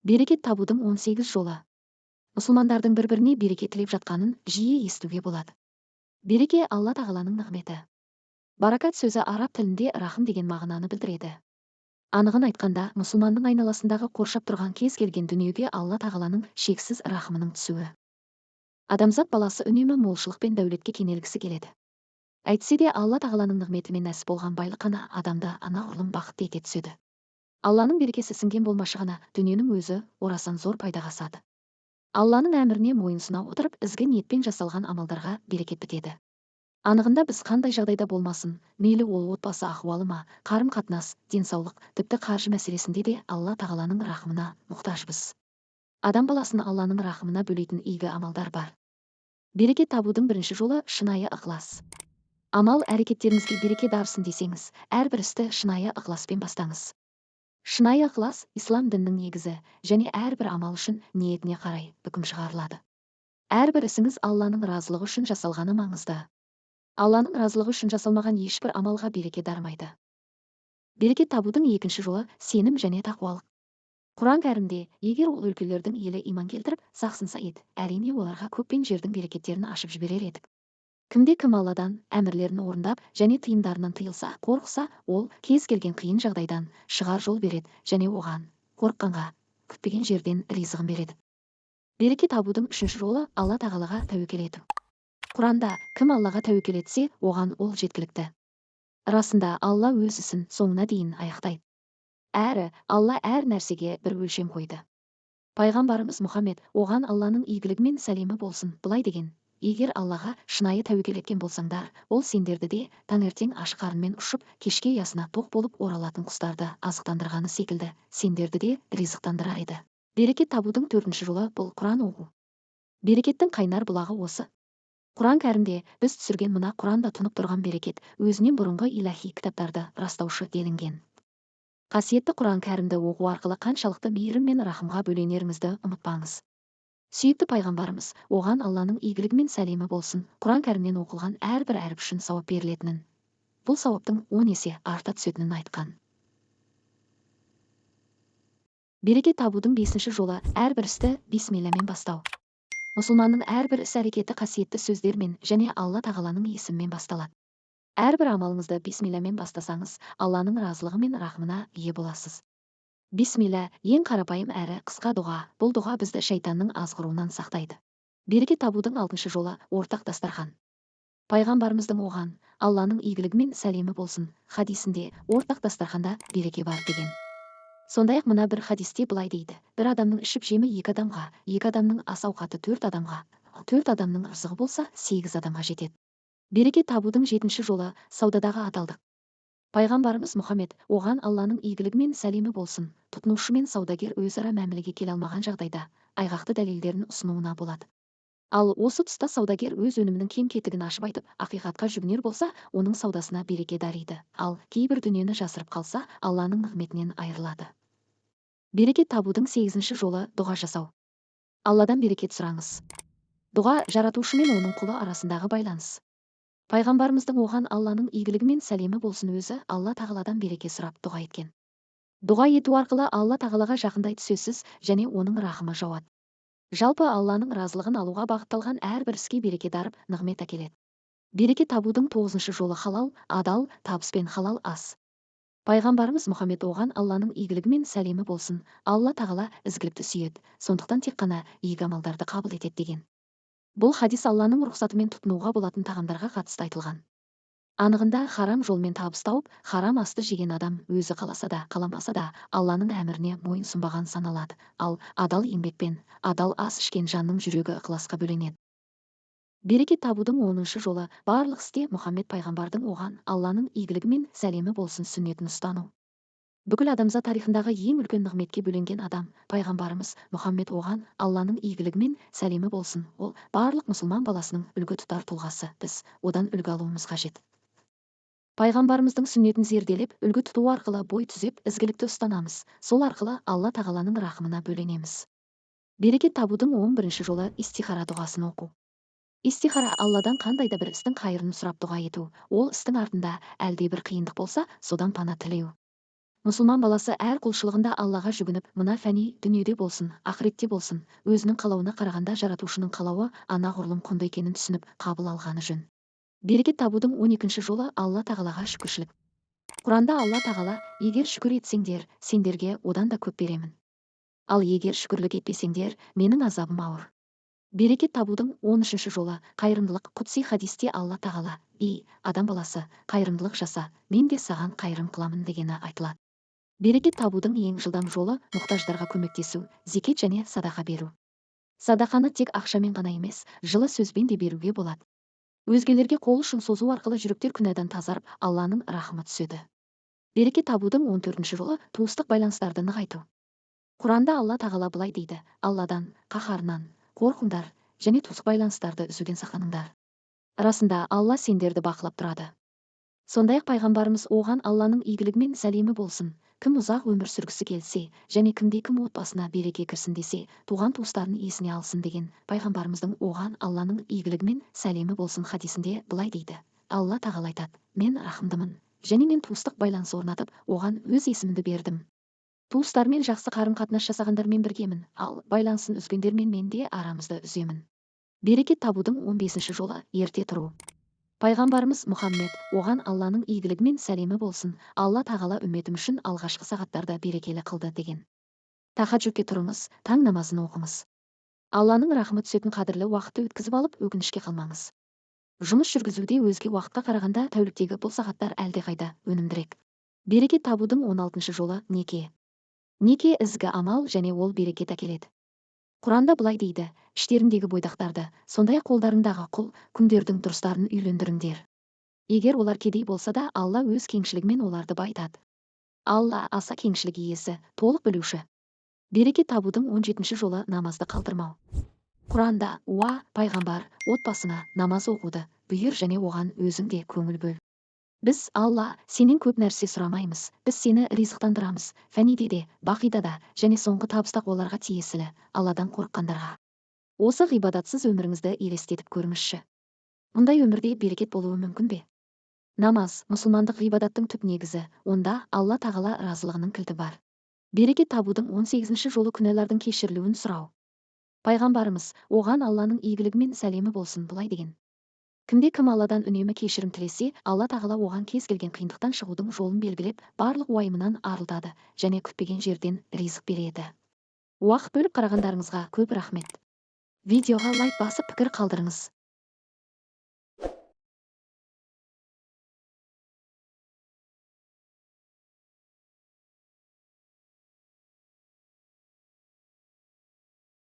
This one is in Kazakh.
Берекет табудың 18 жолы. Мұсылмандардың бір-біріне береке тілеп жатқанын жиі естуге болады. Береке Алла тағаланың нығметі. Баракат сөзі араб тілінде рахым деген мағынаны білдіреді. Анығын айтқанда, мұсылманның айналасындағы қоршап тұрған кез келген дүниеге Алла тағаланың шексіз рахымының түсуі. Адамзат баласы үнемі молшылық пен дәулетке кенелгісі келеді. Әйтсе де Алла тағаланың нығметімен нәсіп болған байлық қана адамды анағұрлым бақытты ете түседі. Алланың берекесі сіңген болмашы ғана дүниенің өзі орасан зор пайдаға асады. Алланың әміріне мойынсұна отырып, ізгі ниетпен жасалған амалдарға берекет бітеді. Анығында біз қандай жағдайда болмасын, мейлі ол отбасы ахуалы ма, қарым-қатынас, денсаулық, тіпті қаржы мәселесінде де Алла тағаланың рахымына мұқтажбыз. Адам баласын Алланың рахымына бөлейтін игі амалдар бар. Береке табудың бірінші жолы шынайы ықылас. Амал әрекеттеріңізге береке дарысын десеңіз, әрбір істі шынайы ықыласпен бастаңыз. Шынайы ықылас ислам дінінің негізі және әрбір амал үшін ниетіне қарай үкім шығарылады. Әрбір ісіңіз Алланың разылығы үшін жасалғаны маңызды. Алланың разылығы үшін жасалмаған ешбір амалға береке дарымайды. Береке табудың екінші жолы сенім және тақуалық. Құран кәрімде, егер ол өлкелердің елі иман келтіріп, сақсынса еді, әрине оларға көк пен жердің берекеттерін ашып жіберер едік. Кімде кім Алладан әмірлерін орындап және тыйымдарынан тыйылса, қорықса, ол кез келген қиын жағдайдан шығар жол береді және оған, қорыққанға, күтпеген жерден ризығын береді. Береке табудың үшінші жолы Алла тағалаға тәуекел ету. Құранда кім Аллаға тәуекел етсе, оған ол жеткілікті. Расында Алла өз ісін соңына дейін аяқтайды. Әрі Алла әр нәрсеге бір өлшем қойды. Пайғамбарымыз Мұхаммед, оған Алланың игілігі мен сәлемі болсын, былай деген: егер Аллаға шынайы тәуекел еткен болсаңдар, ол сендерді де таңертең аш қарынмен ұшып, кешке ұясына тоқ болып оралатын құстарды азықтандырғаны секілді, сендерді де ризықтандырар еді. Берекет табудың төртінші жолы бұл Құран оқу. Берекеттің қайнар бұлағы осы. Құран кәрімде біз түсірген мына Құранда тұнып тұрған берекет өзінен бұрынғы илахи кітаптарды растаушы делінген. Қасиетті Құран кәрімді оқу арқылы қаншалықты мейірім мен рахымға бөленеріңізді ұмытпаңыз. Сүйікті пайғамбарымыз, оған Алланың игілігі мен сәлемі болсын, Құран кәрімнен оқылған әрбір әріп үшін сауап берілетінін, бұл сауаптың 10 есе арта түсетінін айтқан. Береке табудың бесінші жолы әрбір істі бисмилламен бастау. Мұсылманның әрбір іс-әрекеті қасиетті сөздермен және Алла тағаланың есімімен басталады. Әрбір амалыңызды бисмилламен бастасаңыз, Алланың разылығы мен рахымына ие боласыз. Бисмилла ең қарапайым әрі қысқа дұға. Бұл дұға бізді шайтанның азғыруынан сақтайды. Береке табудың алтыншы жолы ортақ дастархан. Пайғамбарымыздың оған Алланың игілігі мен сәлемі болсын хадисінде ортақ дастарханда береке бар деген. Сондай-ақ мына бір хадисте былай дейді: бір адамның ішіп жемі екі адамға, екі адамның ас ауқаты төрт адамға, төрт адамның ырзығы болса 8 адамға жетеді. Береке табудың жетінші жолы саудадағы адалдық. Пайғамбарымыз Мұхаммед, оған Алланың игілігі мен сәлемі болсын, тұтынушы мен саудагер өзара мәмілеге келе алмаған жағдайда айғақты дәлелдерін ұсынуына болады. Ал осы тұста саудагер өз өнімінің кем-кетігін ашып айтып, ақиқатқа жүгінер болса, оның саудасына береке дариды. Ал кейбір дүниені жасырып қалса, Алланың нығметінен айырылады. Береке табудың сегізінші жолы дұға жасау. Алладан берекет сұраңыз. Дұға жаратушы мен оның құлы арасындағы байланыс. Пайғамбарымыздың оған Алланың игілігі мен сәлемі болсын өзі Алла тағаладан береке сұрап дұға еткен. Дұға ету арқылы Алла тағалаға жақындай түсесіз және оның рахымы жауады. Жалпы Алланың разылығын алуға бағытталған әрбір іске береке дарып, нығмет әкеледі. Береке табудың тоғызыншы жолы халал, адал, табыс пен халал ас. Пайғамбарымыз Мұхаммед, оған Алланың игілігі мен сәлемі болсын, Алла тағала ізгілікті сүйеді, сондықтан тек қана игі амалдарды қабыл етеді деген. Бұл хадис Алланың рұқсатымен тұтынуға болатын тағамдарға қатысты айтылған. Анығында харам жолмен табыс тауып, харам асты жеген адам өзі қаласа да, қаламаса да Алланың әміріне мойын сұнбаған саналады. Ал адал еңбекпен, адал ас ішкен жанның жүрегі ықыласқа бөленеді. Береке табудың 10-шы жолы барлық істе Мұхаммед пайғамбардың оған Алланың игілігі мен сәлемі болсын сүннетін ұстану. Бүкіл адамзат тарихындағы ең үлкен нығметке бөленген адам пайғамбарымыз Мұхаммед, оған Алланың игілігі мен сәлемі болсын, ол барлық мұсылман баласының үлгі тұтар тұлғасы, біз одан үлгі алуымыз қажет. Пайғамбарымыздың сүннетін зерделеп, үлгі тұту арқылы бой түзеп, ізгілікті ұстанамыз. Сол арқылы Алла тағаланың рахымына бөленеміз. Береке табудың 11-ші жолы истихара дұғасын оқу. Истихара Алладан қандай да бір істің қайырын сұрап дұға ету, ол істің артында әлде бір қиындық болса, содан пана тілеу. Мұсылман баласы әр құлшылығында Аллаға жүгініп, мына фәни дүниеде болсын, ақыретте болсын, өзінің қалауына қарағанда жаратушының қалауы анағұрлым құнды екенін түсініп, қабыл алғаны жөн. Берекет табудың 12-ші жолы Алла тағалаға шүкіршілік. Құранда Алла тағала: "Егер шүкір етсеңдер, сендерге одан да көп беремін. Ал егер шүкірлік етпесеңдер, менің азабым ауыр." Берекет табудың 13-ші жолы қайырымдылық. Құдси хадисте Алла тағала: "Ей, адам баласы, қайырымдылық жаса, мен де саған қайырым қыламын", – дегені айтылады. Берекет табудың ең жылдам жолы мұқтаждарға көмектесу, зекет және садақа беру. Садақаны тек ақшамен ғана емес, жылы сөзбен де беруге болады. Өзгелерге қол ұшын созу арқылы жүректер күнәдан тазарып, Алланың рахымы түседі. Береке табудың 14-ші жолы туыстық байланыстарды нығайту. Құранда Алла тағала былай дейді: "Алладан, қаһарынан қорқыңдар және туыстық байланыстарды үзуден сақтаныңдар. Расында, Алла сендерді бақылап тұрады." Сондай-ақ пайғамбарымыз, оған Алланың игілігі мен сәлемі болсын, кім ұзақ өмір сүргісі келсе және кімде-кім отбасына береке кірсін десе, туған туыстарын есіне алсын деген. Пайғамбарымыздың, оған Алланың игілігі мен сәлемі болсын, хадисінде былай дейді: Алла тағала айтады: «Мен рахымдымын және мен туыстық байланыс орнатып, оған өз есімімді бердім. Туыстармен жақсы қарым-қатынас жасағандармен біргемін, ал байланысын үзгендермен мен де арамызды үземін." Берекет табудың 15-ші жолы ерте тұру. Пайғамбарымыз Мұхаммед, оған Алланың игілігі мен сәлемі болсын, «Алла тағала үмметім үшін алғашқы сағаттарды берекелі қылды» деген. Тахаджудке тұрыңыз, таң намазын оқыңыз. Алланың рахымы түсетін қадірлі уақытты өткізіп алып, өкінішке қалмаңыз. Жұмыс жүргізуде өзге уақытқа қарағанда тәуліктегі бұл сағаттар әлдеқайда өнімдірек. Берекет табудың 16-шы жолы неке. Неке ізгі амал және ол берекет әкеледі. Құранда былай дейді: «Іштеріңдегі бойдақтарды, сондай-ақ қолдарыңдағы құл, күңдердің дұрыстарын үйлендіріңдер. Егер олар кедей болса да, Алла өз кеңшілігімен оларды байытады. Алла аса кеңшілік иесі, толық білуші." Береке табудың 17-ші жолы намазды қалдырмау. Құранда: «Уа, пайғамбар, отбасыңа намаз оқуды бұйыр және оған өзің де көңіл бөл. Біз, Алла, сенен көп нәрсе сұрамаймыз, біз сені ризықтандырамыз, фәниде де, бақида да және соңғы табыс тақуаларға тиесілі, Алладан қорыққандарға." Осы ғибадатсыз өміріңізді елестетіп көріңізші. Мұндай өмірде берекет болуы мүмкін бе? Намаз мұсылмандық ғибадаттың түп негізі, онда Алла тағала разылығының кілті бар. Берекет табудың 18-ші жолы күнәлардың кешірілуін сұрау. Пайғамбарымыз, оған Алланың игілігі мен сәлемі болсын, былай деген: «Кімде кім Алладан үнемі кешірім тілесе, Алла тағала оған кез келген қиындықтан шығудың жолын белгілеп, барлық уайымынан арылтады және күтпеген жерден ризық береді." Уақыт бөліп қарағандарыңызға көп рахмет. Видеоға лайк басып, пікір қалдырыңыз.